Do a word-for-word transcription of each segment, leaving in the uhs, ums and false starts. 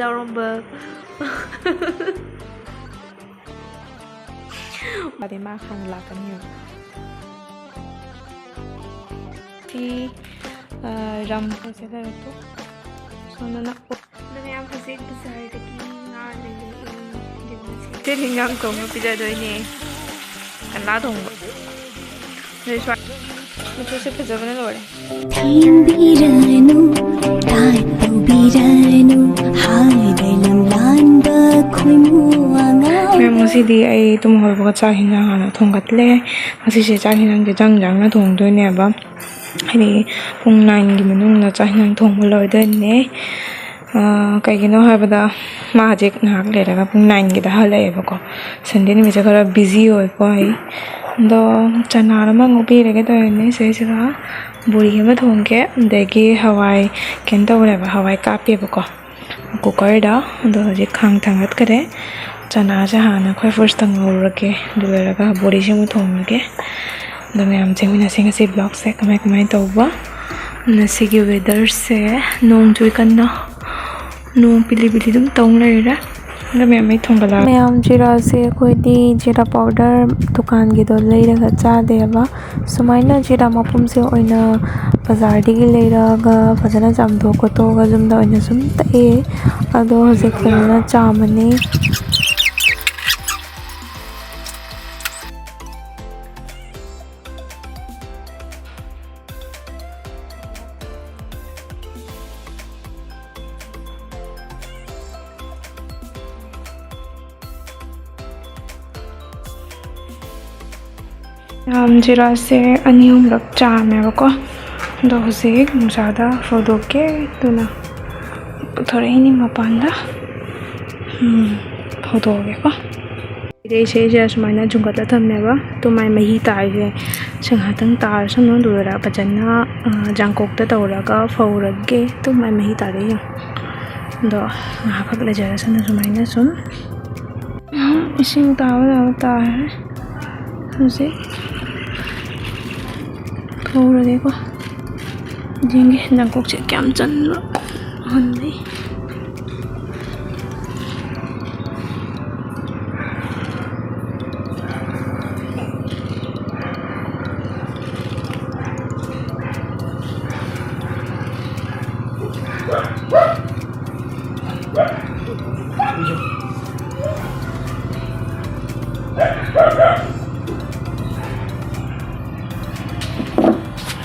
ꯌꯥꯎꯔꯝꯕ꯫ ꯑꯗꯩ ꯃꯥ ꯍꯥꯟꯅ ꯂꯥꯛꯀꯅꯤ꯫ ꯁꯤ, ꯑ, ꯔꯝ ꯁꯦ ꯂꯩꯔꯛꯄ꯫ ꯁꯣꯝꯗꯅ ꯑꯗꯣ ꯃꯌꯥꯝ ꯍꯧꯖꯤꯛ ꯕꯖꯥꯔꯗꯒꯤ ꯉꯥ ꯂꯩꯔꯛꯑꯦ꯫ ꯌꯦꯡꯉꯨꯁꯦ꯫ ꯆꯦ ꯍꯤꯟꯖꯥꯡ ꯊꯣꯡꯕ ꯄꯤꯖꯗꯣꯏꯅꯦ꯫ ꯀꯂꯥ ꯊꯣꯡꯕ꯫ ꯅꯣꯏ ꯁ꯭ꯋꯥꯏ ꯃꯆꯨꯁꯦ ꯐꯖꯕꯅ ꯂꯣꯏꯔꯦ꯫ ꯊꯦꯡꯕꯤꯔꯅꯨ, ꯇꯥꯏ ꯇꯧꯕꯤꯔꯅꯨ, ꯍꯥꯏꯕ ꯂꯝꯂꯥꯟꯕ ꯈꯣꯏꯃꯨ ꯑꯉꯥꯡ꯫ ꯃꯌꯥꯝ, ꯉꯁꯤꯗꯤ ꯑꯩ ꯇꯨꯝ ꯍꯧꯒꯠꯄꯒ ꯆꯥꯛ ꯍꯤꯟꯖꯥꯡ ꯍꯥꯟꯅ ꯊꯣꯡꯒꯠꯂꯦ꯫ ꯉꯁꯤꯁꯦ ꯆꯥꯛ ꯍꯤꯟꯖꯥꯡꯁꯦ ꯖꯪ ꯖꯪꯅ ꯊꯣꯡꯗꯣꯏꯅꯦꯕ꯫ ꯍꯥꯏꯗꯤ ꯄꯨꯡ ꯅꯥꯏꯟꯒꯤ ꯃꯅꯨꯡꯗ ꯆꯥꯛ ꯍꯤꯟꯖꯥꯡ ꯊꯣꯡꯕ ꯂꯣꯏꯗꯣꯏꯅꯦ꯫ ꯑꯥ, ꯀꯩꯒꯤꯅꯣ ꯍꯥꯏꯕꯗ ꯃꯥ ꯍꯧꯖꯤꯛ ꯉꯥꯏꯍꯥꯛ ꯂꯩꯔꯒ ꯄꯨꯡ ꯅꯥꯏꯟꯒꯤꯗ ꯍꯜꯂꯛꯑꯦꯕꯀꯣ꯫ ꯁꯟꯗꯦ ꯅꯨꯃꯤꯠꯁꯦ ꯈꯔ ꯕꯤꯖꯤ ꯑꯣꯏꯀꯣ ꯑꯩ꯫ ꯑꯗꯣ ꯆꯅꯥ ꯑꯃ ꯉꯧꯕꯤꯔꯒꯦ ꯇꯧꯔꯤꯅꯦ ꯁꯤꯗꯩꯁꯤꯗ꯫ ꯕꯣꯔꯤ ꯑꯃ ꯊꯣꯡꯒꯦ, ꯑꯗꯒꯤ ꯍꯋꯥꯏ ꯀꯩꯅꯣ ꯇꯧꯔꯦꯕ, ꯍꯋꯥꯏ ꯀꯥꯞꯄꯦꯕꯀꯣ ꯀꯨꯀꯔꯗ꯫ ꯑꯗꯣ ꯍꯧꯖꯤꯛ ꯈꯥꯡ ꯊꯥꯡꯒꯠꯈꯔꯦ꯫ ꯆꯅꯥꯁꯦ ꯍꯥꯟꯅ ꯑꯩꯈꯣꯏ ꯐꯥꯔꯁꯇ ꯉꯧꯔꯒꯦ, ꯑꯗꯨ ꯂꯣꯏꯔꯒ ꯕꯣꯔꯤꯁꯦ ꯑꯃꯨꯛ ꯊꯣꯡꯉꯒꯦ꯫ ꯑꯗꯣ ꯃꯌꯥꯝ ꯆꯦꯟꯃꯤꯟꯅꯁꯤ ꯉꯁꯤ ꯕ꯭ꯂꯣꯒꯁꯦ ꯀꯃꯥꯏ ꯀꯃꯥꯏ ꯇꯧꯕ꯫ ꯉꯁꯤꯒꯤ ꯋꯦꯗꯔꯁꯦ ꯅꯣꯡ ꯆꯨꯏ ꯀꯟꯅ, ꯅꯣꯡ ꯄꯤꯂꯤ ꯄꯤꯂꯤ ꯑꯗꯨꯝ ꯇꯧ ꯂꯩꯔꯦ꯫ ꯑꯗꯣ ꯃꯌꯥꯝ ꯑꯩ ꯊꯣꯡꯒꯠꯂꯛꯑꯒꯦ꯫ ꯃꯌꯥꯝ ꯖꯤꯔꯥꯁꯦ ꯑꯩꯈꯣꯏꯗꯤ ꯖꯤꯔꯥ ꯄꯥꯎꯗꯔ ꯗꯨꯀꯥꯟꯒꯤꯗꯣ ꯂꯩꯔꯒ ꯆꯥꯗꯦꯕ꯫ ꯁꯨꯃꯥꯏꯅ ꯖꯤꯔꯥ ꯃꯄꯨꯝꯁꯦ ꯑꯣꯏꯅ ꯕꯖꯥꯔꯗꯒꯤ ꯂꯩꯔꯛꯑꯒ ꯐꯖꯅ ꯆꯥꯝꯊꯣꯛ ꯈꯣꯠꯇꯣꯛꯑꯒ ꯌꯨꯝꯗ ꯑꯣꯏꯅ ꯁꯨꯝ ꯇꯛꯑꯦ꯫ ꯑꯗꯣ ꯍꯧꯖꯤꯛ ꯐꯖꯅ ꯆꯥꯝꯃꯅꯤ꯫ ꯌꯥꯝ ꯖꯤꯔꯥꯁꯦ ꯑꯅꯤ ꯑꯍꯨꯝꯂꯛ ꯆꯥꯝꯃꯦꯕꯀꯣ꯫ ꯑꯗꯣ ꯍꯧꯖꯤꯛ ꯅꯨꯡꯁꯥꯗ ꯐꯧꯗꯣꯛꯀꯦ꯫ ꯑꯗꯨꯅ ꯄꯨꯊꯣꯔꯛꯏꯅꯤ ꯃꯄꯥꯟꯗ꯫ ꯎꯝ, ꯐꯧꯗꯣꯛꯑꯒꯦꯀꯣ꯫ ꯁꯤꯗꯩꯁꯦ ꯑꯩꯁꯦ ꯁꯨꯃꯥꯏꯅ ꯖꯨꯡꯒꯠꯂ ꯊꯝꯃꯦꯕ꯫ ꯑꯗꯨ ꯃꯥꯏ ꯃꯍꯤ ꯇꯥꯔꯤꯁꯦ ꯁꯤ ꯉꯥꯏꯍꯥꯛꯇꯪ ꯇꯥꯔꯁꯅꯨ꯫ ꯑꯗꯨꯒ ꯐꯖꯅ, ꯑ, ꯖꯥꯡꯀꯣꯛꯇ ꯇꯧꯔꯒ ꯐꯧꯔꯒꯦ꯫ ꯑꯗꯨ ꯃꯥꯏ ꯃꯍꯤ ꯇꯥꯔꯦ ꯌꯦꯡꯉꯣ꯫ ꯑꯗꯣ ꯉꯥꯏꯍꯥꯛꯈꯛ ꯂꯩꯖꯔꯁꯅꯨ ꯁꯨꯃꯥꯏꯅ ꯁꯨꯝ꯫ ꯎꯝ, ꯏꯁꯤꯡ ꯇꯥꯕ ꯌꯥꯕ ꯇꯥꯔꯦ꯫ ꯍꯧꯖꯤꯛ ꯐꯧꯔꯒꯦꯀꯣ꯫ ꯌꯦꯡꯒꯦ ꯖꯥꯡꯀꯣꯛꯁꯦ ꯀꯌꯥꯝ ꯆꯟꯕ ꯍꯨꯟꯕꯩ꯫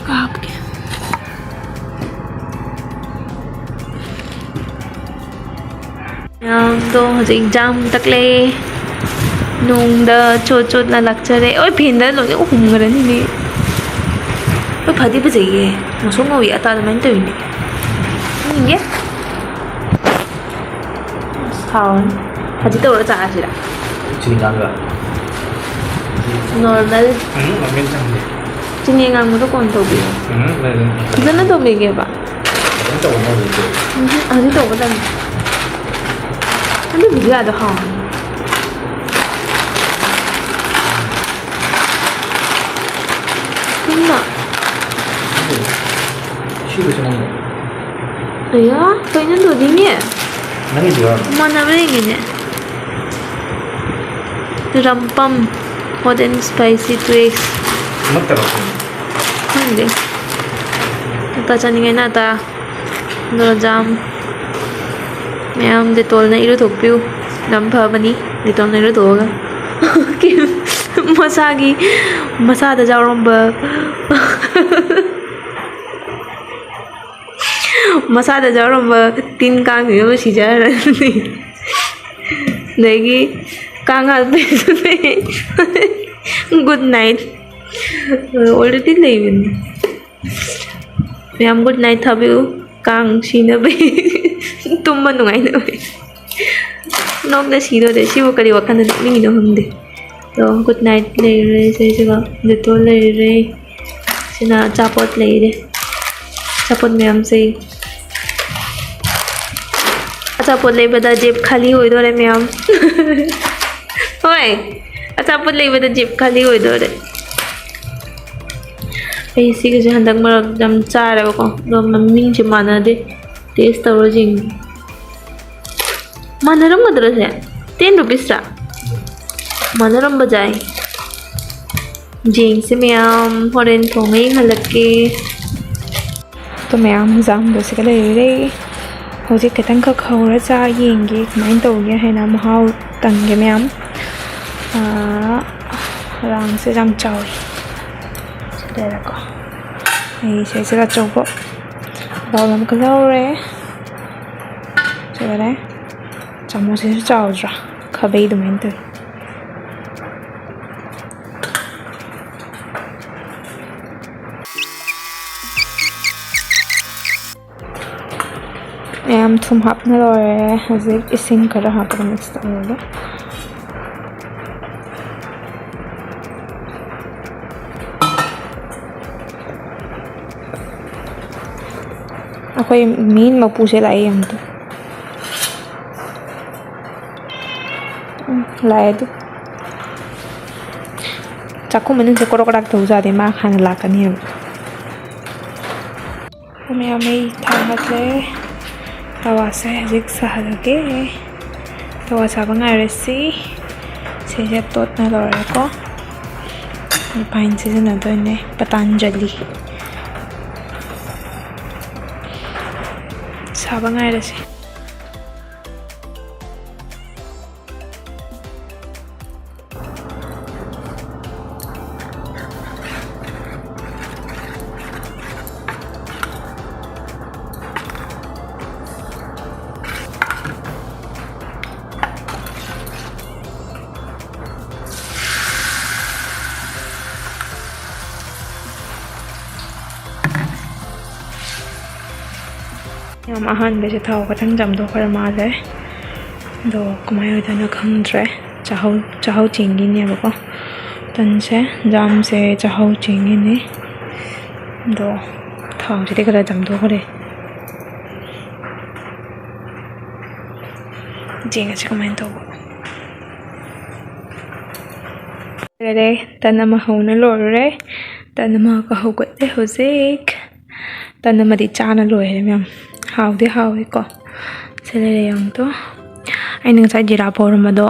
ꯀꯥꯞꯀꯦ꯫ ꯃꯌꯥꯝꯗꯣ ꯍꯧꯖꯤꯛ ꯑꯦꯛꯖꯥꯝ ꯇꯛꯂꯦ꯫ ꯅꯣꯡꯗ ꯆꯣꯠ ꯆꯣꯠꯅ ꯂꯥꯛꯆꯔꯦ꯫ ꯑꯣꯏ, ꯐꯦꯟꯗ ꯂꯣꯏꯅ ꯍꯨꯝꯈ꯭ꯔꯅꯤꯅꯦ꯫ ꯑꯣꯏ, ꯐꯗꯤ ꯐꯖꯩꯌꯦ꯫ ꯉꯧꯁꯣꯛ ꯉꯧꯏ ꯑꯇꯥ ꯑꯗꯨꯃꯥꯏꯅ ꯇꯧꯋꯤꯅꯦ꯫ ꯌꯦꯡꯒꯦ꯫ ꯍꯥꯎꯔꯅꯤ꯫ ꯍꯧꯖꯤꯛ ꯇꯧꯔ ꯆꯥꯔꯁꯤꯔ? ꯆꯤꯅꯤ ꯉꯥꯡꯒ꯫ Normal꯫ ꯎꯝ, normal ꯆꯥꯡꯁꯦ꯫ ꯆꯤꯅꯤ ꯑꯉꯥꯡꯕꯗꯣ ꯀꯣꯟ ꯇꯧꯕꯤꯌꯣ꯫ ꯎꯝ, ꯂꯩ, ꯂꯩ꯫ ꯐꯖꯅ ꯇꯧꯕꯤꯒꯦꯕ꯫ ꯐꯖꯅ ꯇꯧꯕ ꯇꯧꯕꯤꯒꯦ꯫ ꯎꯝ, ꯍꯧꯖꯤꯛ ꯇꯧꯕ ꯇꯝꯃꯤ꯫ ꯑꯗꯨ video ꯗꯣ ꯍꯥꯎꯔꯅꯤ꯫ ꯀꯩꯅꯣ? ꯁꯤꯕꯁꯨ ꯅꯪꯕ꯫ ꯑꯌꯥ, ꯀꯩꯅꯣ ꯇꯧꯗꯣꯏꯅꯦ? ꯅꯪꯒꯤꯗꯨꯔꯣ? ꯃꯥꯟꯅꯕ꯭ꯔꯥ ꯌꯦꯡꯒꯦꯅꯦ꯫ ꯔꯝꯄꯝ, hot and spicy twist꯫ ꯅꯠꯇꯕ꯫ ꯈꯪꯗꯦ꯫ ꯑꯇꯥ ꯆꯥꯅꯤꯡꯉꯦꯅ ꯑꯇꯥ꯫ ꯑꯗꯣ ꯖꯥꯝ꯫ ꯃꯌꯥꯝ ꯗꯦꯇꯣꯜꯅ ꯏꯔꯨꯊꯣꯛꯄꯤꯌꯨ꯫ ꯌꯥꯝ ꯐꯕꯅꯤ ꯗꯦꯇꯣꯜꯅ ꯏꯔꯨꯊꯣꯛꯑꯒ꯫ ꯃꯁꯥꯒꯤ, ꯃꯁꯥꯗ ꯌꯥꯎꯔꯝꯕ, ꯃꯁꯥꯗ ꯌꯥꯎꯔꯝꯕ ꯇꯤꯟ ꯀꯥꯡꯁꯤꯡꯗꯣ ꯂꯣꯏ ꯁꯤꯖꯔꯅꯤ꯫ ꯑꯗꯒꯤ ꯀꯥꯡ ꯍꯥꯠꯄꯩꯁꯨ ꯂꯩ꯫ Good night꯫ Already ꯂꯩꯕꯅꯤ꯫ ꯃꯌꯥꯝ good night ꯊꯥꯕꯤꯌꯨ꯫ ꯀꯥꯡ ꯁꯤꯅꯕꯩ꯫ ꯇꯨꯝꯕ ꯅꯨꯡꯉꯥꯏꯅꯕꯩ꯫ ꯅꯣꯛꯅ ꯁꯤꯗꯣꯔꯦ꯫ ꯁꯤꯕꯨ ꯀꯔꯤ ꯋꯥꯈꯜꯗ ꯅꯣꯛꯅꯤꯡꯉꯤꯅꯣ ꯈꯪꯗꯦ꯫ ꯑꯗꯣ good night ꯂꯩꯔꯦ ꯁꯤꯁꯤꯒ꯫ Dettol ꯂꯩꯔꯦ꯫ ꯁꯤꯅ ꯑꯆꯥꯄꯣꯠ ꯂꯩꯔꯦ꯫ ꯑꯆꯥꯄꯣꯠ ꯃꯌꯥꯝꯁꯦ꯫ ꯑꯆꯥꯄꯣꯠ ꯂꯩꯕꯗ ꯖꯦꯞ ꯈꯥꯂꯤ ꯑꯣꯏꯗꯣꯔꯦ ꯃꯌꯥꯝ꯫ ꯍꯣꯏ, ꯑꯆꯥꯄꯣꯠ ꯂꯩꯕꯗ ꯖꯦꯞ ꯈꯥꯂꯤ ꯑꯣꯏꯗꯣꯔꯦ꯫ ꯑꯩ ꯁꯤꯒꯤꯁꯦ ꯍꯟꯗꯛ ꯃꯔꯛ ꯌꯥꯝ ꯆꯥꯔꯦꯕꯀꯣ, ꯑꯗꯣ ꯃꯃꯤꯡꯁꯦ ꯃꯥꯟꯅꯗꯦ꯫ Taste ꯇꯧꯔ ꯌꯦꯡꯒꯦ꯫ ꯃꯥꯟꯅꯔꯝꯒꯗ꯭ꯔꯁꯦ? Ten rupees ꯔꯥ? ꯃꯥꯟꯅꯔꯝꯕ ꯌꯥꯏ꯫ ꯌꯦꯡꯁꯦ ꯃꯌꯥꯝ, ꯍꯣꯔꯦꯟ ꯊꯣꯡꯉ ꯌꯦꯡꯍꯜꯂꯛꯀꯦ꯫ ꯃꯌꯥꯝ ꯖꯥꯝꯗꯣ ꯁꯤꯒ ꯂꯩꯔꯦ꯫ ꯍꯧꯖꯤꯛ ꯈꯤꯇꯪꯈꯛ ꯍꯧꯔ ꯆꯥ ꯌꯦꯡꯒꯦ, ꯀꯃꯥꯏꯅ ꯇꯧꯒꯦ ꯍꯥꯏꯅ ꯃꯍꯥꯎ ꯇꯪꯒꯦ ꯃꯌꯥꯝ꯫ ꯑꯥ, ꯔꯥꯡꯁꯦ ꯌꯥꯝ ꯆꯥꯎꯋꯤ꯫ ꯁꯤꯗꯔꯀꯣ꯫ ꯑꯩ ꯁꯤꯁꯤꯗ ꯑꯆꯧꯕ bowl ꯑꯃꯒ ꯂꯧꯔꯦ꯫ ꯁꯤꯗꯅꯦ꯫ ꯆꯥꯃꯁꯁꯤꯁꯨ ꯆꯥꯎꯗ꯭ꯔꯥ? ꯈꯥꯕꯩ ꯑꯗꯨꯃꯥꯏꯅ ꯇꯧꯋꯤ꯫ ꯃꯌꯥꯝ ꯊꯨꯝ ꯍꯥꯞꯅ ꯂꯣꯏꯔꯦ꯫ ꯍꯧꯖꯤꯛ ꯏꯁꯤꯡ ꯈꯔ ꯍꯥꯞꯄꯒ mix ꯇꯧꯔꯒ꯫ ꯑꯩꯈꯣꯏ main ꯃꯄꯨꯁꯦ ꯂꯥꯛꯑꯦ ꯑꯃꯨꯛꯇ꯫ ꯎꯝ, ꯂꯥꯛꯑꯦ ꯑꯗꯨ꯫ ꯆꯥꯛꯈꯨꯝ ꯃꯅꯨꯡꯁꯦ ꯀꯣꯔꯣꯛ ꯀꯔꯥꯛ ꯇꯧꯖꯥꯗꯦ, ꯃꯥ ꯍꯥꯟꯅ ꯂꯥꯛꯀꯅꯦꯕ꯫ ꯃꯌꯥꯝ ꯃꯩ ꯊꯥꯒꯠꯂꯦ꯫ ꯇꯋꯥꯁꯦ ꯍꯧꯖꯤꯛ ꯁꯥꯍꯜꯂꯒꯦ꯫ ꯇꯋꯥ ꯁꯥꯕ ꯉꯥꯏꯔꯁꯤ꯫ ꯁꯤꯁꯦ ꯇꯣꯠꯅ ꯂꯣꯏꯔꯦꯀꯣ꯫ Refine ꯁꯤꯖꯤꯟꯅꯗꯣꯏꯅꯦ, ꯄꯇꯥꯟꯖꯂꯤ꯫ ꯁꯥꯕ ꯉꯥꯏꯔꯁꯤ꯫ ꯌꯥꯝ ꯑꯍꯥꯟꯕꯁꯦ ꯊꯥꯎ ꯈꯤꯇꯪ ꯆꯥꯝꯊꯣꯛꯈ꯭ꯔ ꯃꯥꯜꯂꯦ꯫ ꯑꯗꯣ ꯀꯃꯥꯏꯅ ꯑꯣꯏꯗꯣꯏꯅꯣ ꯈꯪꯗ꯭ꯔꯦ꯫ ꯆꯥꯛꯍꯧ, ꯆꯥꯛꯍꯧ ꯆꯦꯡꯒꯤꯅꯦꯕꯀꯣ꯫ ꯇꯟꯁꯦ, ꯖꯥꯝꯁꯦ ꯆꯥꯛꯍꯧ ꯆꯦꯡꯒꯤꯅꯤ꯫ ꯑꯗꯣ ꯊꯥꯎꯁꯤꯗꯤ ꯈꯔ ꯆꯥꯝꯊꯣꯛꯈ꯭ꯔꯦ꯫ ꯌꯦꯡꯉꯁꯤ ꯀꯃꯥꯏꯅ ꯇꯧꯕ꯫ ꯂꯣꯏꯔꯦ, ꯇꯟ ꯑꯃ ꯍꯧꯅ ꯂꯣꯏꯔꯦ꯫ ꯇꯟ ꯑꯃꯒ ꯍꯧꯒꯠꯂꯦ ꯍꯧꯖꯤꯛ꯫ ꯇꯟ ꯑꯃꯗꯤ ꯆꯥꯅ ꯂꯣꯏꯔꯦ ꯃꯌꯥꯝ꯫ ꯍꯥꯎꯗꯤ ꯍꯥꯎꯋꯦꯀꯣ꯫ ꯁꯤ ꯂꯩꯔꯦ ꯌꯦꯡꯉꯨꯇꯣ꯫ ꯑꯩꯅ ꯉꯁꯥꯏ ꯖꯤꯔꯥ ꯄꯧꯔꯝꯕꯗꯣ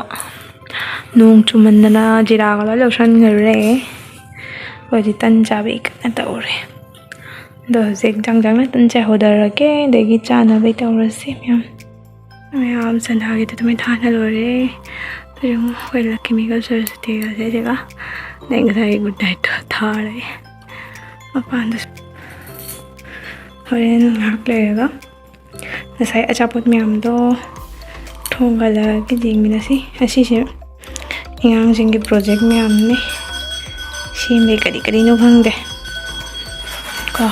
ꯅꯣꯡ ꯆꯨꯃꯟꯗꯅ ꯖꯤꯔꯥꯒ ꯂꯣꯏ ꯂꯧꯁꯟꯈ꯭ꯔꯦ꯫ ꯑꯩꯈꯣꯏꯗꯤ ꯇꯟ ꯆꯥꯕꯤ ꯀꯟꯅ ꯇꯧꯔꯦ꯫ ꯑꯗꯣ ꯍꯧꯖꯤꯛ ꯖꯪ ꯖꯪꯅ ꯇꯟꯁꯦ ꯍꯧꯗꯔꯒꯦ, ꯑꯗꯒꯤ ꯆꯥꯅꯕꯩ ꯇꯧꯔꯁꯤ ꯃꯌꯥꯝ꯫ ꯃꯌꯥꯝ ꯁꯟꯗꯥꯒꯤꯗꯨ ꯑꯗꯨꯃꯥꯏꯅ ꯊꯥꯅ ꯂꯣꯏꯔꯦ꯫ ꯑꯗꯨ ꯌꯦꯡꯉꯨ, ꯑꯩꯈꯣꯏ ꯂꯛꯀꯤꯃꯤꯒ ꯁꯔꯁꯇꯤꯒꯁꯦ ꯁꯤꯒ꯫ ꯑꯗꯩ ꯉꯁꯥꯏ ꯒꯨꯗ ꯅꯥꯏꯠꯇꯣ ꯊꯥꯔꯦ ꯃꯄꯥꯟꯗꯁꯨ꯫ ꯍꯣꯔꯦꯟ ꯉꯥꯏꯍꯥꯛ ꯂꯩꯔꯒ ꯉꯁꯥꯏ ꯑꯆꯥꯄꯣꯠ ꯃꯌꯥꯝꯗꯣ ꯊꯣꯡꯒꯠꯂꯒ ꯌꯦꯡꯃꯤꯟꯅꯁꯤ꯫ ꯑꯁꯤꯁꯦ ꯑꯉꯥꯡꯁꯤꯡꯒꯤ ꯄ꯭ꯔꯣꯖꯦꯛ ꯃꯌꯥꯝꯅꯦ꯫ ꯁꯦꯝꯕꯩ ꯀꯔꯤ ꯀꯔꯤꯅꯣ ꯈꯪꯗꯦ ꯀꯣ꯫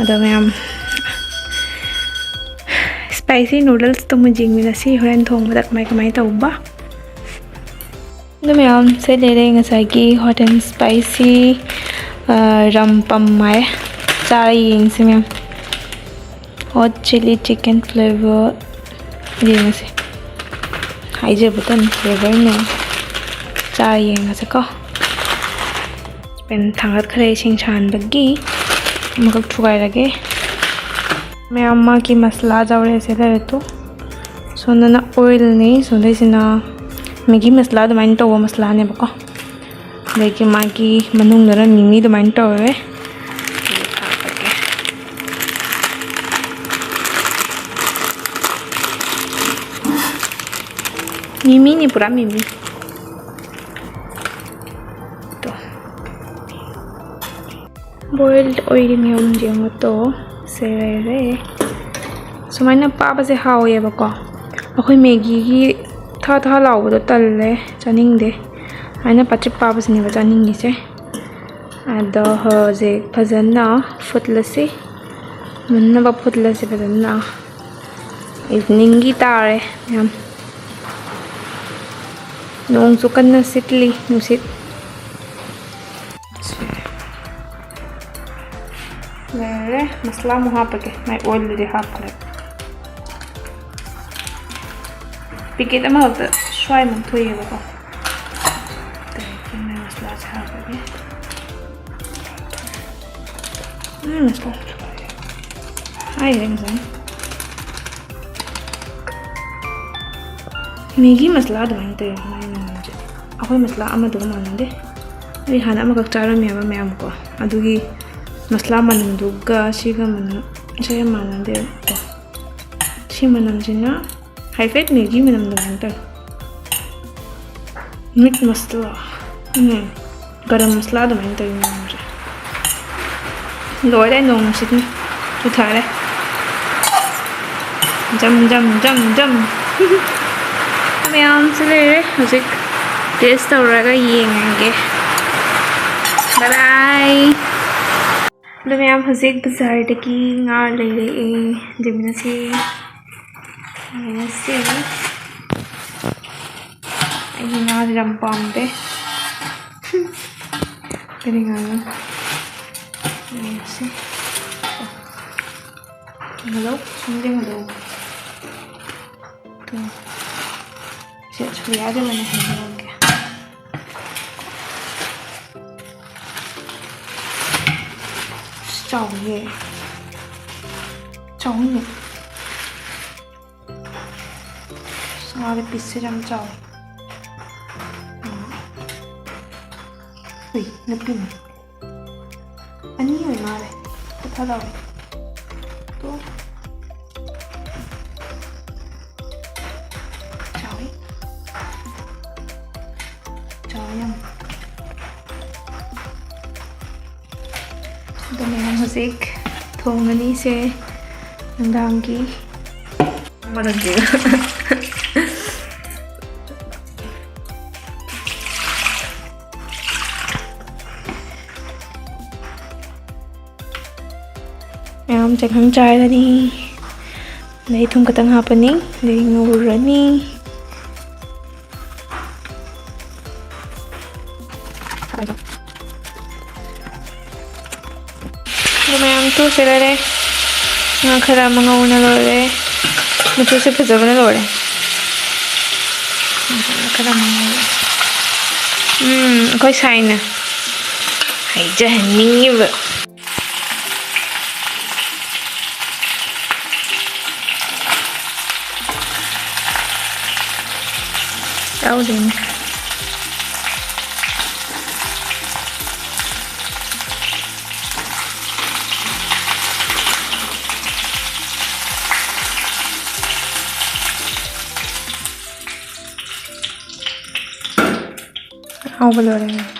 ꯑꯗꯣ ꯃꯌꯥꯝ spicy noodles ꯇꯨꯃ ꯌꯦꯡꯃꯤꯟꯅꯁꯤ ꯍꯣꯔꯦꯟ ꯊꯣꯡꯕꯗ ꯀꯃꯥꯏ ꯀꯃꯥꯏ ꯇꯧꯕ꯫ ꯑꯗꯨ ꯃꯌꯥꯝ ꯁꯦ ꯂꯩꯔꯦ ꯉꯁꯥꯏꯒꯤ hot and spicy, ꯑ, ꯔꯝ ꯄꯝ ꯍꯥꯏ꯫ ꯆꯥꯔ ꯌꯦꯡꯁꯤ ꯃꯌꯥꯝ꯫ Hot chili chicken flavour ꯌꯦꯡꯉꯁꯤ꯫ ꯍꯥꯏꯖꯕ ꯇꯟ flavour ꯃꯌꯥꯝ꯫ ꯆꯥꯔ ꯌꯦꯡꯉꯁꯤꯀꯣ꯫ ꯄꯦꯟ ꯊꯥꯡꯒꯠꯈ꯭ꯔꯦ ꯏꯁꯤꯡ ꯁꯥꯍꯟꯕꯒꯤ꯫ ꯑꯃꯈꯛ ꯊꯨꯒꯥꯏꯔꯒꯦ꯫ ꯃꯌꯥꯝ ꯃꯥꯒꯤ ꯃꯁꯂꯥ ꯌꯥꯎꯔꯦ ꯁꯦ ꯂꯩꯔꯦ ꯇꯨ꯫ ꯁꯣꯝꯗꯅ oil ꯅꯤ, ꯁꯣꯝꯗꯩꯁꯤꯅ ꯃꯦꯒꯤ ꯃꯁꯂꯥ ꯑꯗꯨꯃꯥꯏꯅ ꯇꯧꯕ ꯃꯁꯂꯥꯅꯦꯕꯀꯣ꯫ ꯑꯗꯒꯤ ꯃꯥꯒꯤ ꯃꯅꯨꯡꯗꯅ ꯃꯤꯃꯤ ꯑꯗꯨꯃꯥꯏꯅ ꯇꯧꯋꯦ꯫ ꯃꯤꯃꯤꯅꯤ, ꯄꯨꯔꯥ ꯃꯤꯃꯤ꯫ ꯇꯣ꯫ Boiled ꯑꯣꯏꯔꯤ ꯃꯌꯥꯝ ꯌꯦꯡꯉꯣ ꯇꯣ꯫ ꯁꯦ ꯂꯩꯔꯦ꯫ ꯁꯨꯃꯥꯏꯅ ꯄꯥꯕꯁꯦ ꯍꯥꯎꯋꯦꯕꯀꯣ꯫ ꯑꯩꯈꯣꯏ ꯃꯦꯒꯤꯒꯤ ꯊꯥ ꯊꯥ ꯂꯥꯎꯕꯗꯣ ꯇꯜꯂꯦ, ꯆꯥꯅꯤꯡꯗꯦ꯫ ꯁꯨꯃꯥꯏꯅ ꯄꯥꯇ꯭ꯔꯤꯛ ꯄꯥꯕꯁꯤꯅꯦꯕ ꯆꯥꯅꯤꯡꯉꯤꯁꯦ꯫ ꯑꯗꯣ ꯍꯧꯖꯤꯛ ꯐꯖꯅ ꯐꯨꯠꯂꯁꯤ꯫ ꯃꯨꯟꯅꯕ ꯐꯨꯠꯂꯁꯤ ꯐꯖꯅ꯫ Evening ꯒꯤ ꯇꯥꯔꯦ ꯃꯌꯥꯝ꯫ ꯅꯣꯡꯁꯨ ꯀꯟꯅ ꯁꯤꯠꯂꯤ, ꯅꯨꯡꯁꯤꯠ꯫ ꯂꯩꯔꯦ꯫ ꯃꯁꯂꯥ ꯑꯃꯨꯛ ꯍꯥꯞꯄꯒꯦ꯫ ꯃꯥꯏ oil ꯗꯨꯗꯤ ꯍꯥꯞꯈ꯭ꯔꯦ꯫ Packet ꯑꯃꯈꯛꯇ ꯁ꯭ꯋꯥꯏꯃꯨꯛ ꯊꯣꯛꯑꯦꯕꯀꯣ꯫ ꯑꯗꯒꯤ ꯃꯥꯏ ꯃꯁꯂꯥꯁꯦ ꯍꯥꯞꯄꯒꯦ꯫ ꯎꯝ, ꯃꯁꯂꯥ꯫ ꯍꯥꯏꯈ꯭ꯔꯦ ꯉꯁꯥꯏ꯫ ꯃꯦꯒꯤ ꯃꯁꯂꯥ ꯑꯗꯨꯃꯥꯏꯅ ꯇꯧꯋꯦ ꯃꯥꯏ ꯃꯅꯝꯁꯦ꯫ ꯑꯩꯈꯣꯏ ꯃꯁꯂꯥ ꯑꯃꯗꯨꯒ ꯃꯥꯟꯅꯗꯦ꯫ ꯑꯩ ꯍꯥꯟꯅ ꯑꯃꯈꯛ ꯆꯥꯔꯝꯃꯦꯕ ꯃꯌꯥꯝ ꯀꯣ꯫ ꯑꯗꯨꯒꯤ ꯃꯁꯂꯥ ꯃꯅꯝꯗꯨꯒ ꯁꯤꯒ ꯃꯅꯝꯁꯦ ꯌꯥꯝ ꯃꯥꯟꯅꯗꯦꯕꯀꯣ꯫ ꯁꯤ ꯃꯅꯝꯁꯤꯅ ꯍꯥꯏꯐꯦꯠ ꯃꯦꯒꯤ ꯃꯅꯝ ꯑꯗꯨꯃꯥꯏꯅ ꯇꯧꯋꯦ꯫ ꯃꯤꯠ ꯃꯁꯂꯥ, ꯎꯝ, ꯒꯔꯝ ꯃꯁꯂꯥ ꯑꯗꯨꯃꯥꯏꯅ ꯇꯧꯋꯤ ꯃꯅꯝꯁꯦ꯫ ꯂꯣꯏꯔꯦ, ꯅꯣꯡ ꯅꯨꯡꯁꯤꯠꯅ ꯄꯨꯊꯔꯦ꯫ ꯖꯝ, ꯖꯝ, ꯖꯝ, ꯖꯝ꯫ ꯃꯌꯥꯝꯁꯨ ꯂꯩꯔꯦ꯫ ꯍꯧꯖꯤꯛ ꯇꯦꯁ ꯇꯧꯔꯒ ꯌꯦꯡꯉꯒꯦ꯫ ꯕꯥꯏ ꯕꯥꯏ꯫ ꯑꯗꯣ ꯃꯌꯥꯝ, ꯍꯧꯖꯤꯛ ꯕꯖꯥꯔꯗꯒꯤ ꯉꯥ ꯂꯩꯔꯛꯑꯦ꯫ ꯌꯦꯡꯃꯤꯟꯅꯁꯤ꯫ ꯌꯦꯡꯃꯤꯟꯅꯁꯤ꯫ ꯑꯩꯒꯤ ꯉꯥꯁꯦ ꯌꯥꯝ ꯄꯥꯝꯗꯦ꯫ ꯀꯔꯤ ꯉꯥꯅꯣ? ꯌꯦꯡꯁꯤ꯫ ꯍꯜꯂꯣ? ꯁꯣꯝꯗ ꯍꯜꯂꯣ꯫ ꯇꯨ꯫ ꯁꯦ, ꯁꯣꯔꯤꯌꯥꯁꯦ ꯑꯣꯏꯅ ꯍꯪꯕꯤꯔꯝꯒꯦ꯫ ꯑꯁ, ꯆꯥꯎꯋꯤꯍꯦ꯫ ꯆꯥꯎꯋꯤꯅꯦ꯫ ꯑꯁ, ꯉꯥꯒꯤ ꯄꯤꯁꯁꯦ ꯌꯥꯝ ꯆꯥꯎꯋꯤ꯫ ꯎꯝ꯫ ꯎꯏ, ꯅꯨꯄꯤꯅꯤ꯫ ꯑꯅꯤ ꯑꯣꯏ ꯃꯥꯜꯂꯦ꯫ ꯄꯨꯊꯔꯛꯑꯣ꯫ ꯇꯨ꯫ ꯆꯥꯎꯋꯤ꯫ ꯆꯥꯎꯋꯤ ꯌꯥꯝ꯫ ꯑꯗꯣ ꯃꯌꯥꯝ ꯍꯧꯖꯤꯛ ꯊꯣꯡꯉꯅꯤꯁꯦ ꯅꯨꯡꯗꯥꯡꯒꯤ꯫ ꯃꯅꯝꯁꯤꯒ꯫ ꯃꯌꯥꯝ ꯆꯦꯡꯈꯪ ꯆꯥꯏꯔꯅꯤ꯫ ꯑꯗꯩ ꯊꯨꯝ ꯈꯛꯇꯪ ꯍꯥꯞꯄꯅꯤ꯫ ꯑꯗꯩ ꯉꯧꯔꯅꯤ꯫ ꯑꯗꯨ ꯃꯌꯥꯝ ꯇꯨꯁꯦ ꯂꯩꯔꯦ꯫ ꯉꯥ ꯈꯔ ꯑꯃ ꯉꯧꯅ ꯂꯣꯏꯔꯦ꯫ ꯃꯆꯨꯁꯦ ꯐꯖꯕꯅ ꯂꯣꯏꯔꯦ꯫ ꯉꯥ ꯈꯔ ꯑꯃ ꯉꯧꯔꯦ꯫ ꯎꯝ, ꯑꯩꯈꯣꯏ ꯁꯥꯏꯅ ꯍꯥꯏꯖꯍꯟꯅꯤꯡꯉꯤꯕ꯫ ꯌꯥꯎꯗꯦꯅꯦ꯫ ꯍꯧꯕ ꯂꯣꯏꯔꯦ꯫